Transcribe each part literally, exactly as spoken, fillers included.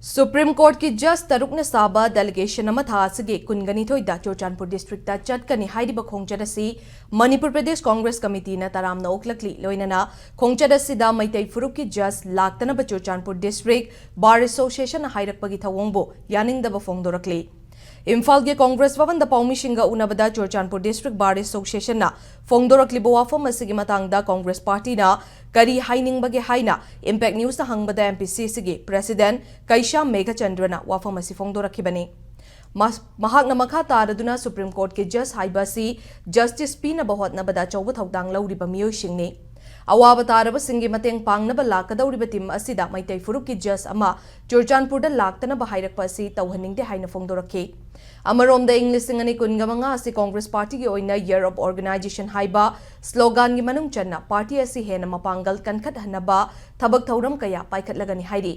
Supreme ꯀꯣꯔꯠꯀꯤ just ꯇꯔꯨꯛꯅ ꯁꯥꯕ delegation ꯑꯃ ꯊꯥ ꯑꯁꯤꯒꯤ ꯀꯨꯟꯒꯅꯤꯊꯣꯏꯗ ꯆꯨꯔꯆꯥꯟꯄꯨꯔ ꯗꯤꯁꯇ꯭ꯔꯤꯛꯇ ꯆꯠꯀꯅꯤ ꯍꯥꯏꯔꯤꯕ ꯈꯣꯡꯆꯠ ꯑꯁꯤ ꯃꯅꯤꯄꯨꯔ ꯄ꯭ꯔꯗꯦꯁ ꯀꯣꯡꯒ꯭ꯔꯦꯁ ꯀꯃꯤꯇꯤꯅ ꯇꯔꯥꯝꯅ ꯑꯣꯛꯂꯛꯂꯤ꯫ ꯂꯣꯏꯅꯅ ꯈꯣꯡꯆꯠ ꯑꯁꯤꯗ ꯃꯩꯇꯩ ꯐꯨꯔꯨꯞꯀꯤ ꯖꯁ ꯂꯥꯛꯇꯅꯕ ꯆꯨꯔꯆꯥꯟꯄꯨꯔ ꯗꯤꯁꯇ꯭ꯔꯤꯛ ꯕꯥꯔ ꯑꯦꯁꯣꯁꯤꯌꯦꯁꯟꯅ ꯍꯥꯏꯔꯛꯄꯒꯤ ꯊꯧꯑꯣꯡꯕꯨ ꯌꯥꯅꯤꯡꯗꯕ ꯐꯣꯡꯗꯣꯔꯛꯂꯤ꯫ ꯏꯝꯐꯥꯜꯒꯤ ꯀꯣꯡꯒ꯭ꯔꯦꯁ ꯚꯕꯟꯗ ꯄꯥꯎꯃꯤꯁꯤꯡꯒ ꯎꯅꯕꯗ ꯆꯨꯔꯆꯥꯟꯄꯨꯔ ꯗꯤꯁꯇ꯭ꯔꯤꯛ ꯕꯥꯔ ꯑꯦꯁꯣꯁꯤꯌꯦꯁꯟꯅ ꯐꯣꯡꯗꯣꯔꯛꯂꯤꯕ ꯋꯥꯐꯝ ꯑꯁꯤꯒꯤ ꯃꯇꯥꯡꯗ ꯀꯣꯡꯒ꯭ꯔꯦꯁ ꯄꯥꯔꯇꯤꯅ ꯀꯔꯤ ꯍꯥꯏꯅꯤꯡꯕꯒꯦ ꯍꯥꯏꯅ ꯏꯝꯄꯦꯛ ꯅ꯭ꯌꯨꯁꯇ ꯍꯪꯕꯗ ꯑꯦꯝ ꯄꯤ ꯁꯤ ꯁꯤꯒꯤ ꯄ꯭ꯔꯦꯁꯤꯗꯦꯟꯠ ꯀꯩꯁꯥꯝ ꯃꯦꯘꯆꯟꯗ꯭ꯔꯅ ꯋꯥꯐꯝ ꯑꯁꯤ ꯐꯣꯡꯗꯣꯔꯛꯈꯤꯕꯅꯤ꯫ ꯃꯍꯥꯛꯅ ꯃꯈꯥ ꯇꯥꯔꯗꯨꯅ ꯁꯨꯄ꯭ꯔꯤꯝ ꯀꯣꯔꯠꯀꯤ ꯖꯁ ꯍꯥꯏꯕ ꯑꯁꯤ ꯖꯁꯇꯤꯁ ꯄꯤꯅꯕ ꯍꯣꯠꯅꯕꯗ ꯑꯆꯧꯕ ꯊꯧꯗꯥꯡ ꯂꯧꯔꯤꯕ ꯃꯤꯑꯣꯏꯁꯤꯡꯅꯤ꯫ ꯑꯋꯥꯕ ꯇꯥꯔꯕꯁꯤꯡꯒꯤ ꯃꯇꯦꯡ ꯄꯥꯡꯅꯕ ꯂꯥꯛꯀꯗꯧꯔꯤꯕ ꯇꯤꯝ ꯑꯁꯤꯗ ꯃꯩꯇꯩ ꯐꯨꯔꯨꯞꯀꯤ ꯖꯁ ꯑꯃ ꯆꯨꯔꯆꯥꯟꯄꯨꯔꯗ ꯂꯥꯛꯇꯅꯕ ꯍꯥꯏꯔꯛꯄ ꯑꯁꯤ ꯇꯧꯍꯟꯅꯤꯡꯗꯦ ꯍꯥꯏꯅ ꯐꯣꯡꯗꯣꯔꯛꯈꯤ꯫ ꯑꯃꯔꯣꯝꯗ ꯏꯪ ꯂꯤꯁꯤꯡ ꯑꯅꯤ ꯀꯨꯟꯒ ꯃꯉꯥ ꯑꯁꯤ ꯀꯣꯡꯒ꯭ꯔꯦꯁ ꯄꯥꯔꯇꯤꯒꯤ ꯑꯣꯏꯅ Year of Organization ꯍꯥꯏꯕ ꯁ꯭ꯂꯣꯒꯥꯟꯒꯤ ꯃꯅꯨꯡ ꯆꯟꯅ ꯄꯥꯔꯇꯤ ꯑꯁꯤ ꯍꯦꯟꯅ ꯃꯄꯥꯡꯒꯜ ꯀꯟꯈꯠꯍꯟꯅꯕ ꯊꯕꯛ ꯊꯧꯔꯝ ꯀꯌꯥ ꯄꯥꯏꯈꯠꯂꯒꯅꯤ ꯍꯥꯏꯔꯤ꯫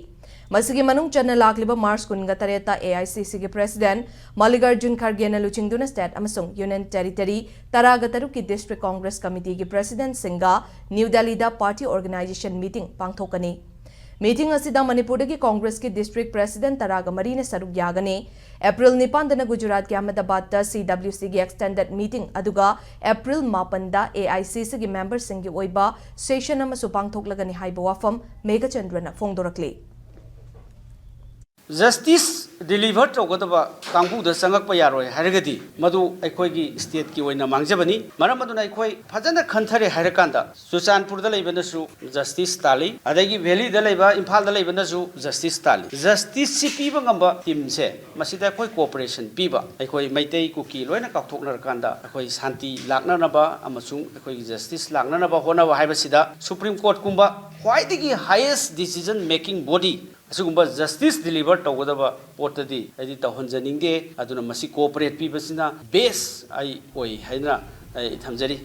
ꯃꯁꯤꯒꯤ ꯃꯅꯨꯡ ꯆꯟꯅ ꯂꯥꯛꯂꯤꯕ ꯃꯥꯔꯆ ꯀꯨꯟꯒ ꯇꯔꯦꯠꯇ ꯑꯦ ꯑꯥꯏ ꯁꯤ ꯁꯤꯒꯤ ꯄ꯭ꯔꯦꯁꯤꯗꯦꯟꯠ ꯃꯜꯂꯤꯀꯥꯔꯖꯨꯟ ꯈꯔꯒꯦꯅ ꯂꯨꯆꯤꯡꯗꯨꯅ ꯁ꯭ꯇꯦꯠ ꯑꯃꯁꯨꯡ ꯌꯨꯅꯤꯌꯟ ꯇꯦꯔꯤꯇꯣꯔꯤ ꯇꯔꯥꯒ ꯇꯔꯨꯛꯀꯤ ꯗꯤꯁꯇ꯭ꯔꯤꯛ ꯀꯣꯡꯒ꯭ꯔꯦꯁ ꯀꯃꯤꯇꯤꯒꯤ ꯄ꯭ꯔꯦꯁꯤꯗꯦꯟꯠꯁꯤꯡꯒ ꯅ꯭ꯌꯨ ꯗꯦꯜꯂꯤꯗ ꯄꯥꯔꯇꯤ ꯑꯣꯔꯒꯅꯥꯏꯖꯦꯁꯟ ꯃꯤꯇꯤꯡ ꯄꯥꯡꯊꯣꯛꯀꯅꯤ꯫ ꯃꯤꯇꯤꯡ ꯑꯁꯤꯗ ꯃꯅꯤꯄꯨꯔꯗꯒꯤ ꯀꯣꯡꯒ꯭ꯔꯦꯁꯀꯤ ꯗꯤꯁꯇ꯭ꯔꯤꯛ ꯄ꯭ꯔꯦꯁꯤꯗꯦꯟꯠ ꯇꯔꯥꯒ ꯃꯔꯤꯅ ꯁꯔꯨꯛ ꯌꯥꯒꯅꯤ꯫ ꯑꯦꯄ꯭ꯔꯤꯜ ꯅꯤꯄꯥꯟꯗꯅ ꯒꯨꯖꯔꯥꯠꯀꯤ ꯑꯍꯃꯗꯥꯕꯥꯗꯇ ꯁꯤ ꯗꯕ꯭ꯂꯤꯎ ꯁꯤꯒꯤ ꯑꯦꯛꯁꯇꯦꯟꯗꯦꯗ ꯃꯤꯇꯤꯡ, ꯑꯗꯨꯒ ꯑꯦꯄ꯭ꯔꯤꯜ ꯃꯥꯄꯟꯗ ꯑꯦ ꯑꯥꯏ ꯁꯤ ꯁꯤꯒꯤ ꯃꯦꯝꯕꯔꯁꯤꯡꯒꯤ ꯑꯣꯏꯕ ꯁꯦꯁꯟ ꯑꯃꯁꯨ ꯄꯥꯡꯊꯣꯛꯂꯒꯅꯤ ꯍꯥꯏꯕ ꯋꯥꯐꯝ ꯃꯦꯘꯆꯟꯗ꯭ꯔꯅ ꯐꯣꯡꯗꯣꯔꯛꯂꯤ꯫ ꯖꯁꯇꯤꯁ ꯗꯤꯂꯤꯚꯔ ꯇꯧꯒꯗꯕ ꯀꯥꯡꯕꯨꯗ ꯆꯪꯉꯛꯄ ꯌꯥꯔꯣꯏ ꯍꯥꯏꯔꯒꯗꯤ ꯃꯗꯨ ꯑꯩꯈꯣꯏꯒꯤ ꯁ꯭ꯇꯦꯠꯀꯤ ꯑꯣꯏꯅ ꯃꯥꯡꯖꯕꯅꯤ꯫ ꯃꯔꯝ ꯑꯗꯨꯅ ꯑꯩꯈꯣꯏ ꯐꯖꯅ ꯈꯟꯊꯔꯦ ꯍꯥꯏꯔꯀꯥꯟꯗ ꯆꯨꯔꯆꯥꯟꯄꯨꯔꯗ ꯂꯩꯕꯅꯁꯨ ꯖꯁꯇꯤꯁ ꯇꯥꯜꯂꯤ, ꯑꯗꯒꯤ ꯚꯦꯂꯤꯗ ꯂꯩꯕ, ꯏꯝꯐꯥꯜꯗ ꯂꯩꯕꯅꯁꯨ ꯖꯁꯇꯤꯁ ꯇꯥꯜꯂꯤ꯫ ꯖꯁꯇꯤꯁꯁꯤ ꯄꯤꯕ ꯉꯝꯕ ꯇꯤꯝꯁꯦ ꯃꯁꯤꯗ ꯑꯩꯈꯣꯏ ꯀꯣꯑꯣꯄꯔꯦꯁꯟ ꯄꯤꯕ, ꯑꯩꯈꯣꯏ ꯃꯩꯇꯩ ꯀꯨꯀꯤ ꯂꯣꯏꯅ ꯀꯥꯎꯊꯣꯛꯅꯔꯀꯥꯟꯗ ꯑꯩꯈꯣꯏ ꯁꯥꯟꯇꯤ ꯂꯥꯛꯅꯅꯕ ꯑꯃꯁꯨꯡ ꯑꯩꯈꯣꯏꯒꯤ ꯖꯁꯇꯤꯁ ꯂꯥꯛꯅꯅꯕ ꯍꯣꯠꯅꯕ ꯍꯥꯏꯕꯁꯤꯗ ꯁꯨꯄ꯭ꯔꯤꯝ ꯀꯣꯔꯠꯀꯨꯝꯕ ꯈ꯭ꯋꯥꯏꯗꯒꯤ highest decision making body ꯑꯁꯤꯒꯨꯝꯕ ꯖꯁꯇꯤꯁ ꯗꯤꯂꯤꯚꯔ ꯇꯧꯒꯗꯕ ꯄꯣꯠꯇꯗꯤ ꯑꯩꯗꯤ ꯇꯧꯍꯟꯖꯅꯤꯡꯗꯦ꯫ ꯑꯗꯨꯅ ꯃꯁꯤ ꯀꯣꯑꯣꯄꯔꯦꯠ ꯄꯤꯕꯁꯤꯅ ꯕꯦꯁ ꯑꯩ ꯑꯣꯏ ꯍꯥꯏꯅ ꯑꯩ ꯊꯝꯖꯔꯤ꯫